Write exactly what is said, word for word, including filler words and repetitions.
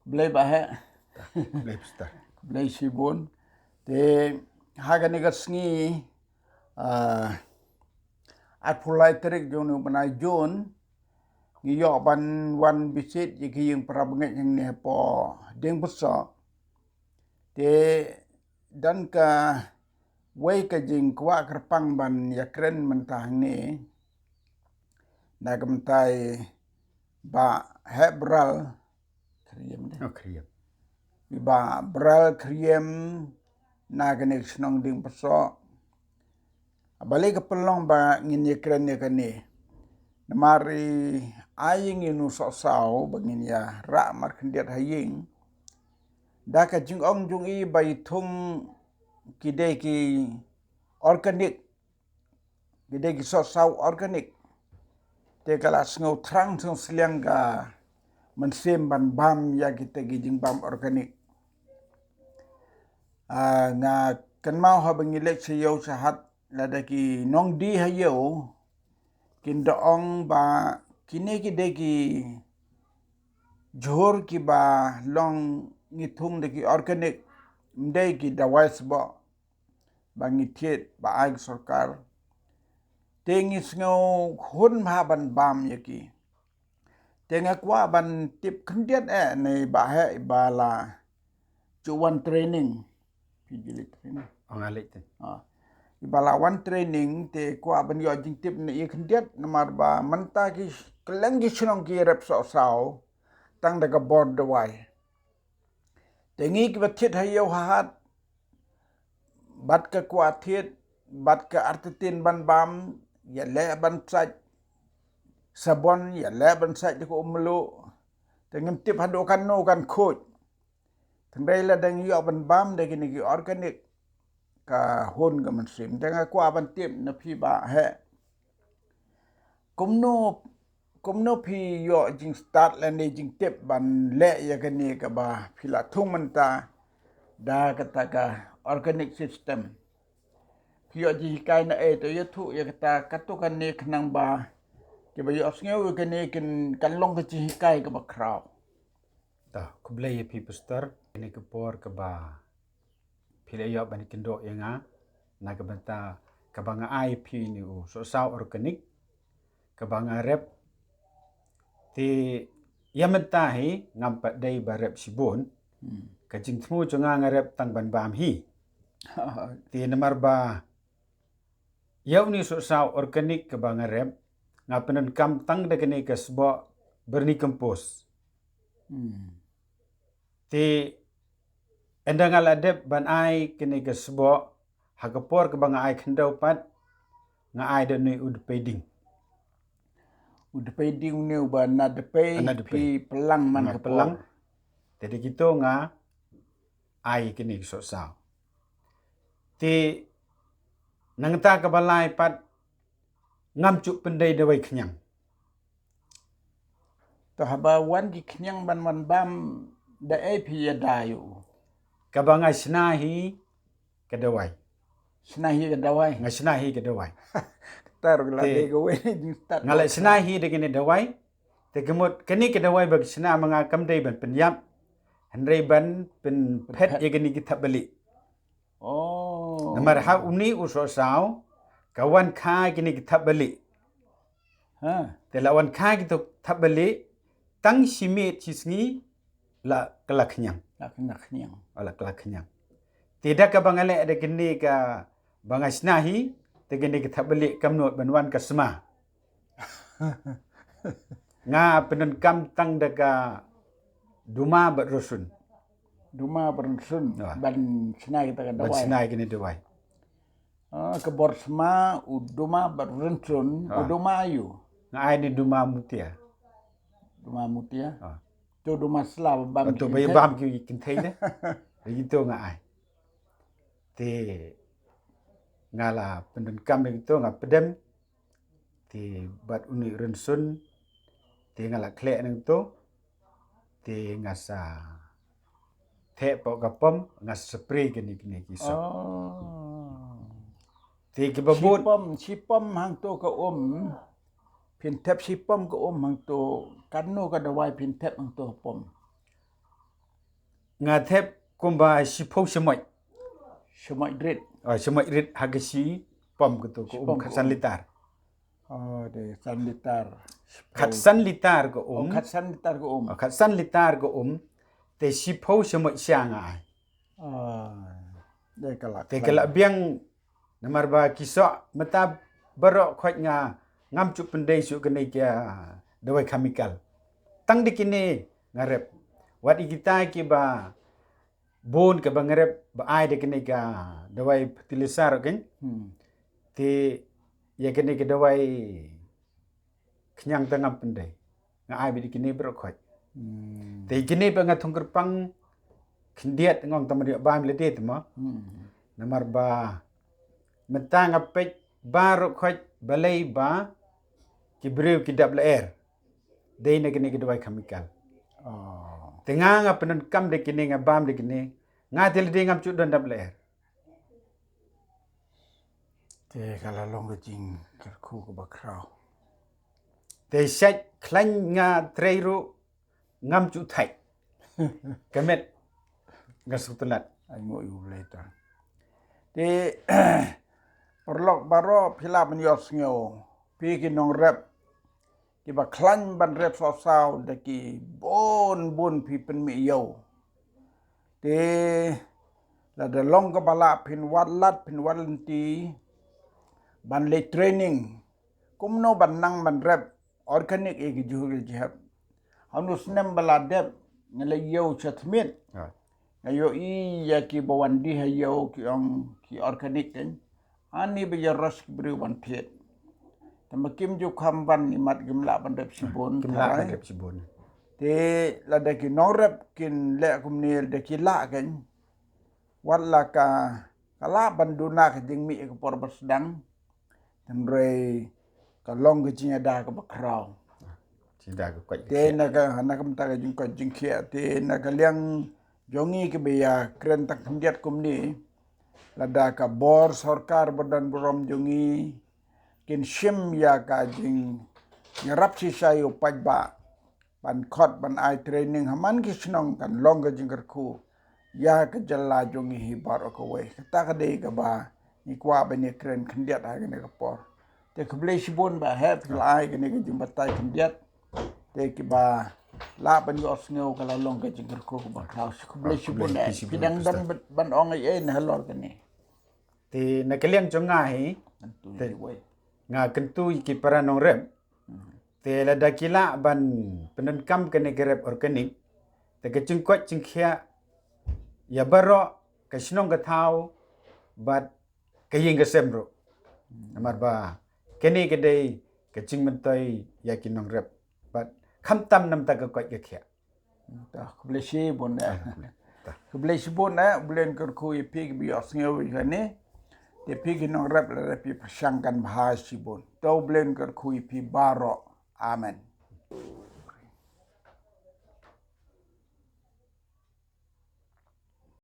Blei ba he. Blei pista. Blei shibun. Te ha kane ka sngi, ah, arphew lai tarik jong u bnai Jun, ngi ïoh ban wan visit ïa ki ïing para bangeit hangne hapoh Diengpyrsoh. Te don kawei ka jingkwah kyrpang ban ïakren mynta hangne. Na ka mynta i Bah Hebral Khriem de. Oh, Khriem. I Bah Bral Khriem na kane ka shnong Diengpyrsoh. Balei ka pynlong ba ngin ïakren ïa kane? Namar i ai ïa ngi u sohsaw ba ngin ïa rah markhyndiat ha ïing. Da ka jingong jong i ba i thung ki dei ki organic, ki dei ki sohsaw organic. Te ka la sngew thrang sngewsliang ka mynsiem ban bam ïa kita ki jingbam organic. Ah, nga kynmaw haba ngi leit sha ïew sha hat, lada ki nongdie ha ïew kin da ong ba kine ki dei ki jhur kiba long ngi thung da ki organic, ym dei ki dawai sboh ba ngi thied ba ai ka sorkar. Te ngi sngew hun bha ban bam ïa ki. Te nga kwah ban tip khyndiat eh ne ba heh iba la ju wan training. Phi ju leit training. Oh, nga leit te. Ah. Iba la wan training te kwah ban ïoh jingtip ne ïa khyndiat namar ba mynta ki kylleng ki shnong ki rep sohsaw tang da ka bor dawai. Te ngi kiba thied ha ïew ha hat bad ka kwah thied bad ka artatien ban bam, ïaleh ban sait sabon, ïaleh ban sait da ka um mluh. Te ngim tip haduh katno kan khuid. Tang dei lada ngi ïoh ban bam da kine ki organic ka hun ka mynsiem. Te nga kwah ban tip na phi ba heh. Kumno, kumno phi ïoh jingstad lane jingtip ban leh ïa kane kaba phi la thung mynta da kata ka organic system? Phi ïoh jinghikai na ei, to ïathuh ïa kata, kato kane khnang ba kiba ïohsngew ïa kane kin kan long ka jinghikai kaba khraw. Ta, khublei ïa phi pastor, kane ka por kaba phi la ïoh ban ïakynduh ïa nga na ka bynta kaba nga ai phi ïa une u sohsaw organic kaba nga rep. Te ïa mynta hi ngam pat dei ba rep shibun. Hmm. Ka jingthmu jong nga nga rep tang ban bam hi. Te namar ba ïa une u sohsaw organic kaba nga rep, nga pyndonkam tang da kane ka sboh vermicompost. Hmm. Te ynda nga la dep ban ai kane ka sboh, ha ka por kaba nga ai khyndew pat, nga ai da une u dpei ding. U dpei ding une uba na dpei, na dpei, phi plang man, na ka plang por. Te da kito nga ai kane ka sohsaw. Te nangta kaba lai pat ngam ju pyndei dawai khñiang. To haba wan ki khñiang ban wan bam da ei phi ïada ïa u? Kaba nga shna hi ka dawai. Shna hi ka dawai. Nga shna hi ka dawai. Kata ruh ka la dei kawei na jingstad. Nga la shna hi da kane dawai. Te ka mut kane ka dawai ba ka shna ma nga kam dei ban pynïap, hynrei ban pynphet ïa kine ki thapbalieh. Oh. Namar ha une u sohsaw ka wan kha kine ki thapbalieh. Ha. Te la wan kha kito ki thapbalieh, tang shi miet shi sngi la ka la khñiang. La ka la khñiang. La ka la khñiang. Te da kaba nga leh da kane kaba nga shna hi, te kine ki thapbalieh kam nud ban wan ka sma. Nga pyndonkam tang da ka duma bad rynsun. Duma bad rynsun. Ah. Ban shna kita ka dawai. Ban shna kine dawai. Ah, ka bor sma, u duma bad rynsun, u duma aïu? Nga ai ne duma mutia. Duma mutia. Ah. To duma sla bam, to ki ba kynthei, bam ki kynthei ne. Ïa kito nga ai. Te nga la pyndonkam ïa kito, nga pdem. Te bad une rynsun, te nga la khleh nangto, te nga sa theh hapoh ka pom, nga sa spray kine kine ki sop. Oh. Te kiba bud. Shi pom, shi pom hangto ka um, phin thep shi pom ka um hangto, katno ka dawai phin thep hangto ka pom? nga thep kumba shiphew shmoit. Shmoit rit. Oh, shmoit rit ha ka shipom katu ka um. Shipom ka um. Khatsan litar. Oh, de san litar. Khatsan litar ka um. Oh, khatsan litar ka um. Oh, khatsan litar ka um. Te shiphew shmoit sha nga ai. Ah, de ka la, te ka la biang namar ba ki soh mynta baroh khoit nga ngam ju pyndei shuh kane ka dawai chemical. Tang da kine nga rep. Wat i kita kiba bun kaba nga rep ba ai da kane ka dawai fertilizer kan. Hmm. Te ïa kane ka dawai khñiang te ngam pyndei. Nga ai beit ïa kine baroh khoit. Hmm. Te kine ba nga thung kyrpang khyndiat ngong tang ma dei ba ym lade te mo. Hmm. Namar ba mynta nga peit baroh khoit balei ba ki briew ki dap lyer. Dei na kine ki dawai chemical. Oh. Te nga nga pyndonkam da kine, nga bam da kine. Nga te lade ngam ju don dap lyer. Te ka la long ka jingkyrkhu kaba khraw. Te shait khlaiñ nga trei ruh ngam ju thait. Ka met nga sngewtynnat. Ai nguh ïa U Blei ta. Te paralok baroh phi lah ban ïohsngew. Phi ki nongrep kiba khlaiñ ban rep sohsaw da ki bun bun phi pynmih ïew. Te lada long kaba lah phin wad lad phin wad lynti ban leit training kumno ban nang ban rep organic ïa ki jhur ki jhep. Ha une u snem ba la dep nga leit ïew sha Thmiet. Ah. Nga ïohi ïa kiba wan die ha ïew ki ong ki organic kan. Ani ba ïa rush ki briew ban thied. Te ma kim ju kham ban imat kim lah ban rep shibun. Kim lah ban rep shibun. Te lada ki nongrep kin leh kumne lada ki lah kan. Wat la ka, ka lah ban duna ka jingmih ka por ba sdang. Hynrei ka long ka jingïada kaba khraw. Jingïada ka koit ka khiah. Te na ka, na ka bynta ka jingkoit jingkhiah te na ka liang jong ngi kiba ïa kren tang khyndiat kumne. Lada ka bor sorkar ba don burom jong ngi kin shim ïa ka jingïarap shisha ïa u paidbah ban khot ban ai training ha man ki shnong kan long ka jingkyrkhu ïa ka jylla jong ngi hi baroh kawei. Kata ka dei kaba ngi kwah ban ïa kren khyndiat ha kane ka por. Te khublei shibun ba heh phi la ai kane ka jingbatai khyndiat. Te kiba lah ban ïohsngew ka la long ka jingkyrkhu kaba khraw. Khublei shibun eh. Phi dang don ban ong ei ei na halor kane? Te na ka liang jong nga hi. Te nga kyntu ïa ki para nongrep. Te lada ki lah ban pyndonkam kane ka rep organic. Te ka jingkoit jingkhiah ïa baroh ka shnong ka thaw bad ka ïing ka sem ruh. Namar ba kane ka dei ka jingmyntoi ïa ki nongrep. Bad khamtam namar ka koit ka khiah. Te khublei shibun eh. Khublei shibun eh, U Blei un kyrkhu ïa phi kiba ïohsngew ïa kane. Te phi ki nongrep lada phi pyrshang kan bha shibun. Te U Blei un kyrkhu ïa phi baroh. Amen.